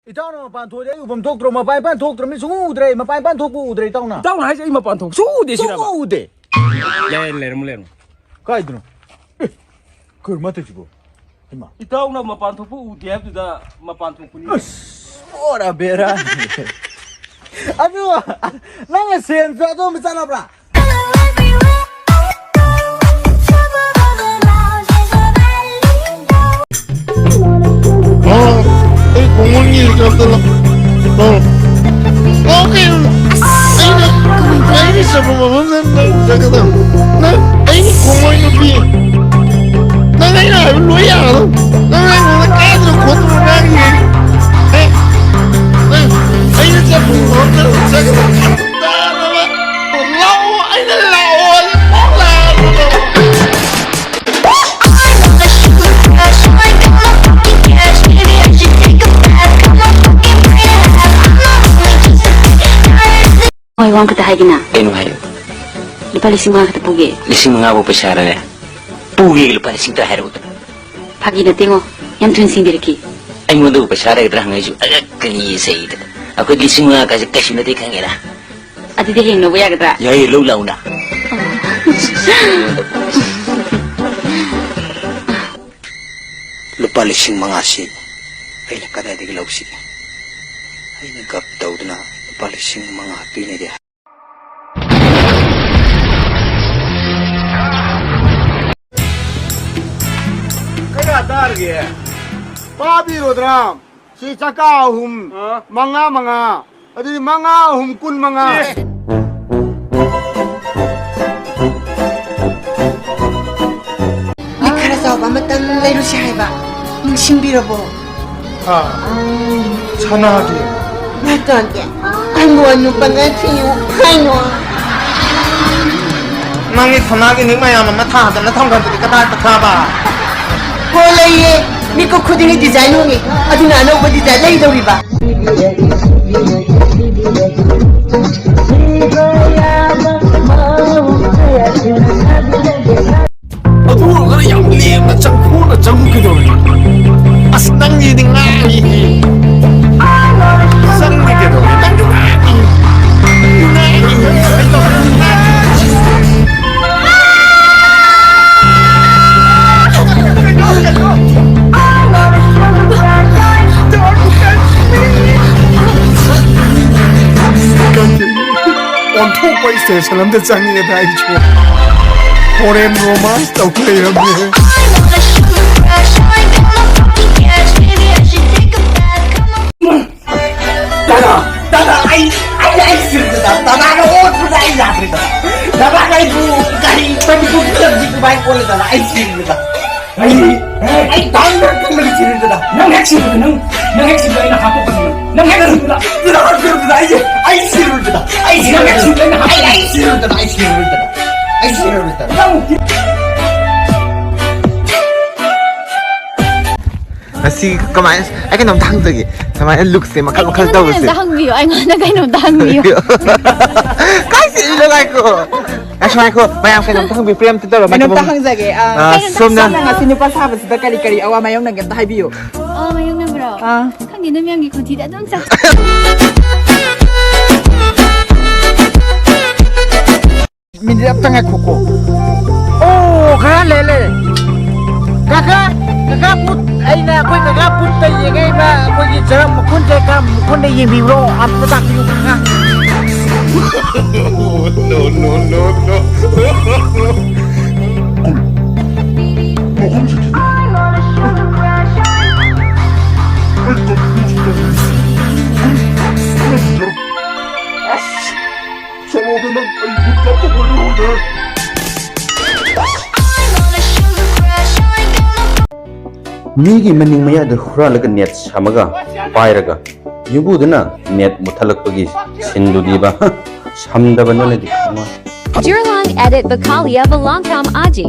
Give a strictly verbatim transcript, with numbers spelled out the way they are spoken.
ꯏꯇꯥꯎꯅ ꯃꯄꯥꯟ ꯊꯣꯛꯑꯗꯤ ꯑꯩ ꯎꯐꯝ ꯊꯣꯛꯇ꯭ꯔꯣ? ꯃꯄꯥꯟ ꯏꯄꯥꯟ ꯊꯣꯛꯇ꯭ꯔꯕꯅꯤ, ꯁꯨꯡꯎ ꯎꯗ꯭ꯔꯦ꯫ ꯃꯄꯥꯟ ꯏꯄꯥꯟ ꯊꯣꯛꯄ ꯎꯗ꯭ꯔꯦ ꯏꯇꯥꯎꯅ꯫ ꯏꯇꯥꯎꯅ ꯍꯥꯏꯁꯦ ꯑꯩ ꯃꯄꯥꯟ ꯊꯣꯛ ꯁꯨꯡꯎ ꯎꯗꯦ ꯁꯤꯔꯕ? ꯁꯨꯡꯎ ꯎꯗꯦ꯫ ꯂꯩꯔꯝꯃꯨ, ꯂꯩꯔꯝꯃꯨ, ꯂꯩꯔꯝꯃꯨ꯫ ꯀꯥꯏꯗꯅꯣ? ꯑꯦ, ꯀꯩꯅꯣ ꯃꯥ ꯇꯧꯏꯁꯤꯕꯣ? ꯍꯩꯃꯥ꯫ ꯏꯇꯥꯎꯅ ꯃꯄꯥꯟ ꯊꯣꯛꯄ ꯎꯗꯦ ꯍꯥꯏꯕꯗꯨꯗ ꯃꯄꯥꯟ ꯊꯣꯛꯄꯅꯤ꯫ ꯑꯁ, ꯄꯨꯔꯥ ꯕꯦꯔꯥꯅꯤ꯫ ꯑꯗꯨ, ꯅꯪꯅ ꯁꯦꯟꯁꯨ ꯑꯗꯣꯝꯗ ꯆꯠꯂꯕ꯭ꯔꯥ? ꯑꯣ, ꯑꯩ ꯈꯣꯡꯎꯞꯒꯤ ꯍꯤꯁꯥꯞꯇ ꯂꯧ-, ꯑꯣ꯫ ꯑꯣ, ꯀꯩꯅꯣ? ꯑꯩꯅ, ꯑꯩꯅ ꯆꯠꯄ ꯃꯐꯝꯗ ꯅꯪ ꯆꯠꯀꯗꯕ꯫ ꯅꯪ ꯑꯩꯒꯤ ꯈꯣꯡꯎꯞ ꯅꯨꯄꯤ꯫ ꯅꯪ ꯑꯩꯅ ꯍꯥꯏꯕ ꯂꯣꯏ ꯌꯥꯒꯗꯕ꯫ ꯅꯪ ꯑꯩꯉꯣꯟꯗ ꯀꯥꯏꯗꯅꯣ ꯈꯣꯠꯇꯅꯣ ꯉꯥꯡꯉꯤ꯫ ꯑꯦ, ꯅꯪ ꯑꯩꯅ ꯆꯠꯄ ꯃꯐꯝꯗ ꯆꯠꯀꯗꯕ꯫ ꯇꯥꯗꯕ꯫ ꯂꯥꯛꯑꯣ, ꯑꯩꯅ ꯂꯥꯛꯑꯣ, ꯂꯥꯛꯑꯣ, ꯂꯥꯛꯑꯣ꯫ ꯍꯣꯏ, ꯋꯥ ꯑꯃꯈꯛꯇ ꯍꯥꯏꯒꯦꯅ꯫ ꯀꯩꯅꯣ ꯍꯥꯏꯌꯨ꯫ ꯂꯨꯄꯥ ꯂꯤꯁꯤꯡ ꯃꯉꯥ ꯈꯛꯇ ꯄꯨꯒꯦ꯫ ꯂꯤꯁꯤꯡ ꯃꯉꯥꯕꯨ ꯄꯩꯁꯥꯔꯅꯦ? ꯄꯨꯒꯦ, ꯂꯨꯄꯥ ꯂꯤꯁꯤꯡ ꯇꯔꯥ ꯍꯥꯏꯔꯛꯎꯗꯅ꯫ ꯐꯥꯒꯤ ꯅꯠꯇꯦꯉꯣ, ꯌꯥꯝ ꯊꯨꯅ ꯁꯤꯡꯕꯤꯔꯛꯈꯤ꯫ ꯑꯩꯉꯣꯟꯗꯕꯨ ꯄꯩꯁꯥ ꯂꯩꯒꯗ꯭ꯔꯥ ꯍꯪꯉꯛꯏꯁꯨ ꯑꯉꯛꯀꯅꯤ ꯁꯩꯗꯅ꯫ ꯑꯩꯈꯣꯏ ꯂꯤꯁꯤꯡ ꯃꯉꯥ ꯀꯥꯏꯁꯦ ꯀꯩꯁꯨ ꯅꯠꯇꯦ ꯈꯪꯉꯦꯅ꯫ ꯑꯗꯨꯗꯤ ꯍꯌꯦꯡ ꯂꯧꯕ ꯌꯥꯒꯗ꯭ꯔꯥ? ꯌꯥꯏꯌꯦ, ꯂꯧ ꯂꯥꯛꯎꯅ꯫ ꯂꯨꯄꯥ ꯂꯤꯁꯤꯡ ꯃꯉꯥꯁꯤ ꯑꯩꯅ ꯀꯗꯥꯏꯗꯒꯤ ꯂꯧꯁꯤꯒꯦ? ꯑꯩꯅ ꯒꯞ ꯇꯧꯗꯨꯅ ꯂꯨꯄꯥ ꯂꯤꯁꯤꯡ ꯃꯉꯥ ꯄꯤꯅꯦꯗꯤ ꯍꯥꯏ꯫ ꯀꯌꯥ ꯇꯥꯔꯒꯦ? ꯄꯥꯕꯤꯔꯣꯗ꯭ꯔꯥ? ꯁꯤ ꯆꯀꯥ ꯑꯍꯨꯝ, ꯑ? ꯃꯉꯥ, ꯃꯉꯥ꯫ ꯑꯗꯨꯗꯤ ꯃꯉꯥ ꯑꯍꯨꯝ ꯀꯨꯟ ꯃꯉꯥ꯫ ꯑꯦ꯫ ꯂꯤꯛ ꯈꯔ ꯆꯥꯎꯕ ꯑꯃꯇꯪ ꯂꯩꯔꯨꯁꯤ ꯍꯥꯏꯕ꯫ ꯅꯤꯡꯁꯤꯡꯕꯤꯔꯕꯣ? ꯑꯥ, ꯁꯅꯥꯒꯤ꯫ ꯅꯠꯇ꯭ꯔꯗꯤ ꯑꯩꯉꯣꯟ ꯅꯨꯄꯥ ꯅꯠꯇꯤꯌꯨ ꯍꯥꯏꯅꯣ꯫ ꯅꯪꯒꯤ ꯁꯅꯥꯒꯤ ꯂꯤꯛ ꯃꯌꯥꯝ ꯑꯃ ꯊꯥꯗꯅ ꯊꯝꯈ꯭ꯔꯗꯨꯗꯤ ꯀꯗꯥꯏ ꯆꯠꯈ꯭ꯔꯕ? ꯍꯣ, ꯂꯩꯌꯦ꯫ ꯃꯤꯀꯨꯞ ꯈꯨꯗꯤꯡꯒꯤ ꯗꯤꯖꯥꯏꯟ ꯍꯣꯡꯉꯤ꯫ ꯑꯗꯨꯅ ꯑꯅꯧꯕ ꯗꯤꯖꯥꯏꯟ ꯂꯩꯗꯧꯔꯤꯕ꯫ ꯑꯗꯨ ꯑꯣꯏꯔꯒꯅ ꯌꯥꯝ ꯂꯦꯝꯅ ꯆꯪꯈꯣꯡꯅ ꯆꯪꯉꯨ ꯀꯩꯗꯧꯔꯒꯦ? ꯑꯁ, ꯅꯪꯒꯤꯗꯤ ꯉꯥꯡꯉꯤꯍꯦ꯫ ꯁ꯭ꯇꯦꯁꯟ ꯑꯝꯗ ꯆꯪꯉꯦꯗ ꯑꯩꯁꯨ꯫ ꯐꯣꯔꯦꯟ ꯔꯣꯃꯥꯟꯁ ꯇꯧ ꯂꯩꯔꯝꯃꯦ꯫ ꯗꯥꯗꯥ, ꯗꯥꯗꯥ, ꯑꯩ, ꯑꯩ, ꯑꯩ ꯁꯤꯔꯦꯗ꯫ ꯗꯥꯗꯥꯅ ꯑꯣꯠꯄꯗ ꯑꯩ ꯌꯥꯗ꯭ꯔꯦꯗ꯫ ꯗꯥꯗꯥꯅ ꯑꯩꯕꯨ ꯀꯔꯤ ꯃꯅꯤꯄꯨꯔ ꯐꯤꯂꯝꯁꯤ ꯀꯃꯥꯏꯅ ꯑꯣꯜꯂꯦ ꯗꯥꯗꯥ? ꯑꯩ ꯁꯤꯔꯦꯗ꯫ ꯑꯩ, ꯑꯩ ꯗꯥꯏꯔꯦꯛ ꯀꯞꯂꯒ ꯁꯤꯔꯦꯗ꯫ ꯅꯪ ꯍꯦꯛ ꯁꯤꯕꯗ, ꯅꯪ, ꯅꯪ ꯍꯦꯛ ꯁꯤꯕꯗ ꯑꯩꯅ ꯍꯥꯠꯇꯣꯛꯀꯅꯤ꯫ ꯅꯪ ꯍꯦꯛ ꯁꯤꯕꯗ꯫ ꯗꯥꯗꯥ, ꯗꯥꯗꯥ, ꯑꯩꯁꯦ, ꯑꯩ ꯁꯤꯔꯦꯗ꯫ ꯑꯩ ꯅꯪ ꯍꯦꯛ ꯁꯤꯔꯦꯗ꯫ ꯁꯤꯕꯗ ꯑꯩꯅ ꯍꯥꯠꯇꯣꯛꯀꯅꯤ꯫ ꯑꯩ, ꯑꯩ ꯁꯤꯔꯦꯗ꯫ ꯑꯩ ꯁꯤꯔꯦꯗ꯫ ꯑꯩ ꯁꯤꯔꯦꯗ꯫ ꯅꯪ ꯉꯁꯤ ꯀꯃꯥꯏꯅ, ꯑꯩ ꯀꯩꯅꯣꯝꯇ ꯍꯪꯖꯒꯦ꯫ ꯁꯨꯃꯥꯏꯅ ꯂꯨꯛꯁꯦ ꯃꯈꯜ ꯃꯈꯜ ꯇꯧꯕꯁꯦ꯫ ꯀꯩꯅꯣꯝꯇ ꯍꯪꯕꯤꯌꯨ, ꯑꯩꯉꯣꯟꯗ ꯀꯩꯅꯣꯝꯇ ꯍꯪꯕꯤꯌꯨ꯫ ꯀꯥꯏ ꯆꯠꯂꯤꯅꯣ? ꯉꯥꯏꯈꯣ꯫ ꯑꯁ, ꯉꯥꯏꯈꯣ, ꯃꯌꯥꯝ ꯀꯩꯅꯣꯝꯇ ꯍꯪꯕꯤꯌꯨ, ꯄ꯭ꯔꯦꯝ ꯑꯝꯇ ꯇꯧꯔꯣ, ꯀꯩꯅꯣꯝꯇ ꯃꯥꯏꯀ꯭ꯔꯣꯐꯣꯟ꯫ ꯍꯪꯖꯒꯦ, ꯑ, ꯑ, ꯀꯩꯅꯣꯝꯇ ꯁꯣꯝꯅ ꯍꯪꯖꯒꯦ꯫ ꯁꯣꯝꯅ ꯉꯁꯤ ꯅꯨꯄꯥ ꯁꯥꯕꯁꯤꯗ ꯀꯔꯤ ꯀꯔꯤ ꯑꯋꯥ ꯃꯥꯌꯣꯛꯅꯒꯦ ꯑꯝꯇ ꯍꯥꯏꯕꯤꯌꯨ꯫ ꯑꯋꯥ ꯃꯥꯌꯣꯛꯅꯕ꯭ꯔꯣ? ꯑꯥ꯫ ꯈꯪꯗꯦ, ꯅꯣꯏ ꯃꯌꯥꯝꯒꯤ ꯈꯣꯟꯊꯤꯗ ꯑꯗꯨꯝ ꯆꯠ- ꯃꯤꯅꯤꯠ ꯑꯝꯇ ꯉꯥꯏꯈꯣꯀꯣ꯫ ꯑꯣ, ꯈꯔ ꯂꯩ, ꯂꯩ꯫ ꯀꯀꯥ, ꯀꯀꯥ ꯄꯨꯠ, ꯑꯩꯅ ꯑꯩꯈꯣꯏ ꯀꯀꯥ ꯄꯨꯠꯇ ꯌꯦꯡꯉꯛꯏꯕ ꯑꯩꯈꯣꯏꯒꯤ ꯖꯔꯝ ꯃꯈꯨꯟꯁꯦ ꯀꯔꯝꯕ ꯃꯈꯨꯟꯗ ꯌꯦꯡꯕꯤꯕ꯭ꯔꯣ? ꯑꯝꯇ ꯇꯥꯛꯄꯤꯌꯨ, ꯀꯀꯥ꯫ No, no, no, no. ꯆꯠꯂꯣꯗ ꯅꯪ, ꯑꯩ ꯈꯨꯠ ꯀꯥꯞꯄ ꯑꯣꯏꯔꯔꯣꯏꯅꯦ꯫ ꯃꯤꯒꯤ ꯃꯅꯤꯡ ꯃꯌꯥꯗ ꯍꯨꯔꯥꯜꯂꯒ ꯅꯦꯠ ꯁꯝꯃꯒ ꯄꯥꯏꯔꯒ ꯌꯨꯝꯕꯨꯗꯨꯅ ꯅꯦꯠ ꯃꯨꯠꯊꯠꯂꯛꯄꯒꯤ ꯁꯤꯟꯗꯨꯗꯤꯕ꯫ ꯁꯝꯗꯕꯅꯅꯗꯤ ꯈꯪꯉꯣꯏ꯫ Jurlang edit Bakali Evalongkam Aji.